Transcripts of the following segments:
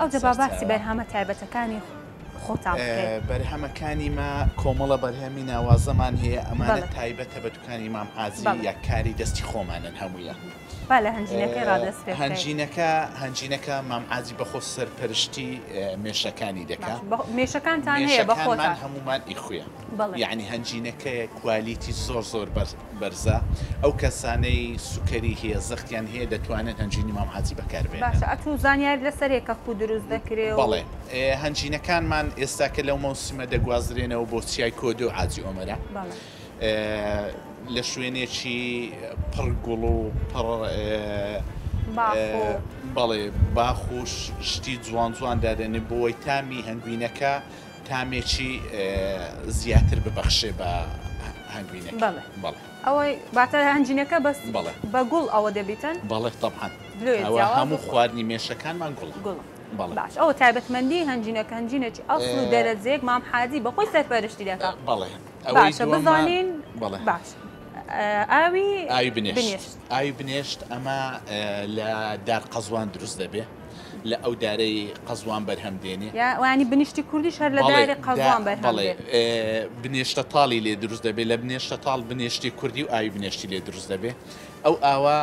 ئەوجا با باسی بەرهەمە تایبەتەکانی خۆتان بکەین. بەرهەمەکانی مە کۆمەڵە بەرهەمی ناوازەمان هەیە ئەمانە تایبەتە بە دوکانی مام حاجی یا کاری دەستی خۆمانن هەموویان. با لە هەنجینەکەی ڕا دەست پێ بکەین. هەنجینەکە هەنجینەکە مام حاجی بەخۆ سەرپەرشتی مێشەکانی دەکا. مێشەکانتان هەیە بە خۆتان؟ مێشەکانمان هەموومان ئی خویە. یەعنی هەنجینەکە quality زۆر زۆر بەرزە ئەو کەسانەی سوکەری هەیە زەختیان هەیە دەتوانن هەنجینی مام حاجی بەکار بێنن. باشە ئەتوو زانیاریت لەسەر هەیە کە کوو دروست دەکرێ و. بەڵێ هەنجینەکانمان ئێستاکە لەو مەوسمە دەگوازرێنەوە بۆ چیای کۆدۆ حاجی ئۆمەرە لە شوێنێکی پڕ گوڵ و پڕ بەڵێ باخ و شتی جوان جوان دادەنێ بۆی تامی هەنگوینەکە تامێکی زیاتر ببەخشێ بە هەنگوینەکە. بەڵێ. بەڵێ. ئەوەی واتە هەنجینەکە بەس بەڵێ. بە گوڵ ئەوە دەبیتن؟ بەڵێ تەبعەن. لۆیە ئەوە جیاواز هەموو و خۆش. خواردنی مێشەکانمان گوڵە. گوڵە. بەڵێ. باش ئەوە تایبەتمەندی هەنجینەکە هەنجینێکی ئەسڵ و دەرەجەیەک مام حاجی بە خۆی سەرپەرشتی دەکا. بەڵێ. ئەوەی باشە دووەممان بزانین بەڵێ. باش ئاوی ئاوی بنێشت. بنێشت. ئاوی بنێشت ئەمە لە دار قەزوان دروست دەبێ. لە ئەو دارەی قەزوان بەرهەم دێنێ. یا وانی بنیشتی کوردیش هەر لە داری قەزوان بەرهەم بەڵێ بنێشتە تاڵی لێ دروست دەبێ لە بنێشتە تاڵ بنێشتی کوردی و ئاوی بنێشتی لێ دروست دەبێ ئەو ئاوە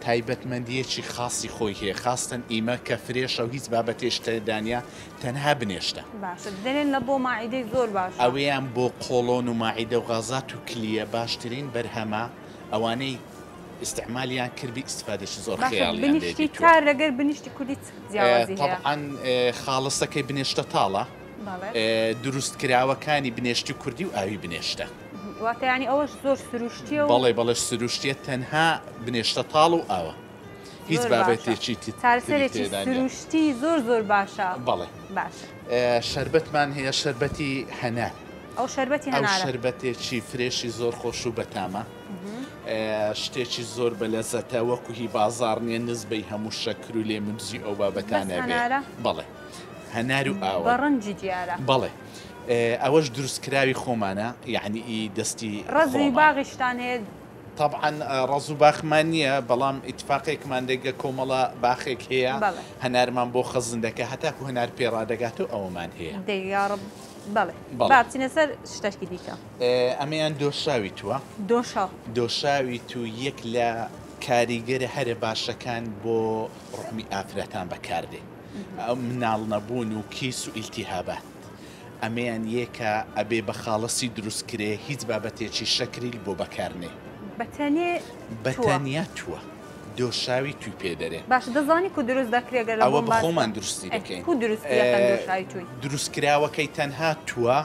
تایبەتمەندیەکی خاصی خۆی هەیە خاستن ئیمە کە fresh ە و هیچ بابەتێش تێدانە تەنها بنێشتە. باشە دەرێن لە بۆ ماعیدەی زۆر باشە. ئەوەیان بۆ قۆڵۆن و ماعیدە و غازات و کلیە باشترین بەرهەمە ئەوانەی ئیستعمالیان کردبی ئیستفادەکی زۆر باشە خەیاڵیان لێ بنیشتی دیتووە. تار لەگەر بنیشتی کوردی چ جیاوازی هەیە؟ تەبعەن خاڵسەکەی بنێشتە تاڵە بەڵێ. دروستکراوەکانی بنێشتی کوردی و ئاوی بنێشتە. واتە یانی ئەوەش زۆر سروشتیە و. بەڵێ بەڵێ سروشتیە تەنها بنێشتە تاڵ و ئاوە هیچ زۆر باشە بابەتێکی تری چارەسەرێکی تێدا نیە. سروشتی زۆر زۆر باشە. بەڵێ. باشە. شەربەتمان هەیە شەربەتی هەنار. ئەو شەربەتی ئەو هەنارە. شەربەتێکی fresh ی زۆر خۆش و بەتامە. شتێکی زۆر بەلەزەتە وەکو هی بازاڕ نیە نزبەی هەموو شەکر و لێمنجی ئەو بەس بابەتانە بێ هەنارە؟ بەڵێ هەنار و ئاوە بە ڕەنجی دیارە. بەڵێ ئەوەش دروستکراوی خۆمانە یەعنی ئی دەستی ڕەزی خۆمانە. باغیشتان هەیە؟ تەبعەن ڕەز و باخمان نییە بەڵام ئیتفاقێکمان دەگە کۆمەڵە باخێک هەیە بەڵێ. هەنارمان بۆ خەزن دەکا هەتاکو هەنار پێ ڕادەگات و ئەوەمان هەیە. دەی یاڕەب بەڵێ بەڵێ. با بچینە سەر شتەکی دیکە. ئەمەیان دۆشاوی تووە. دۆشاو. دۆشاوی توو یەک لە کاریگەرە هەرە باشەکان بۆ ڕوحمی ئافرەتان بەکاردێ مناڵ نەبوون و کیس و ئیلتیهابات ئەمەیان یەکە ئەبێ بە خاڵسی دروست کرێ هیچ بابەتێکی شەکریل بۆ بەکار نێ. بە تەنێ بە تووە. تەنیا تووە. دۆشاوی تووی پێ دەرێ. باشە دەزانی کو دروست دەکرێ گەر لە ئەوە بۆم بە باس خۆمان بکە. دروستی ئەی دەکەین. کو دروستی دەکەن دۆشاوی تووی؟ دروستکراوەکەی تەنها تووە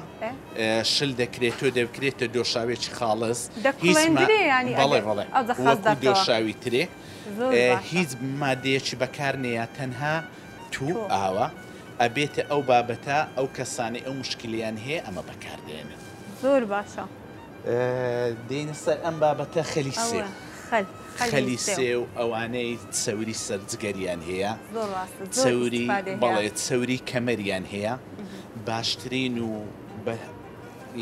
شل دەکرێت تۆ دەکرێتە دۆشاوێکی خاڵس هیچ ما دەکوڵێندرێ یانی بەڵێ ئەگەر بەڵێ ئەوجا خاس وەکو دەبتەوە. دۆشاوی ترێ زۆر باشە. هیچ مادەیەکی بەکار نێیە تەنها توو توو. ئاوە ئەبێتە ئەو بابەتە ئەو کەسانەی ئەو مشکلیان هەیە ئەمە بەکار دێنن. زۆر باشە. دێینە سەر ئەم بابەتە خەلی ئەوە سێو. خەل خەلی خەلی سێو. سێو ئەوانەی چەوری سەر جگەریان هەیە زۆر ڕاستە زۆر چەوری ئیستفادەی هەیە. بەڵێ چەوری کەمەریان هەیە باشترین و بە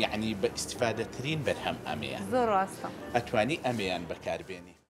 یەعنی بە ئیستفادەترین بەرهەم ئەمەیە. زۆر ڕاستە. ئەتوانی ئەمەیان بەکار بێنی.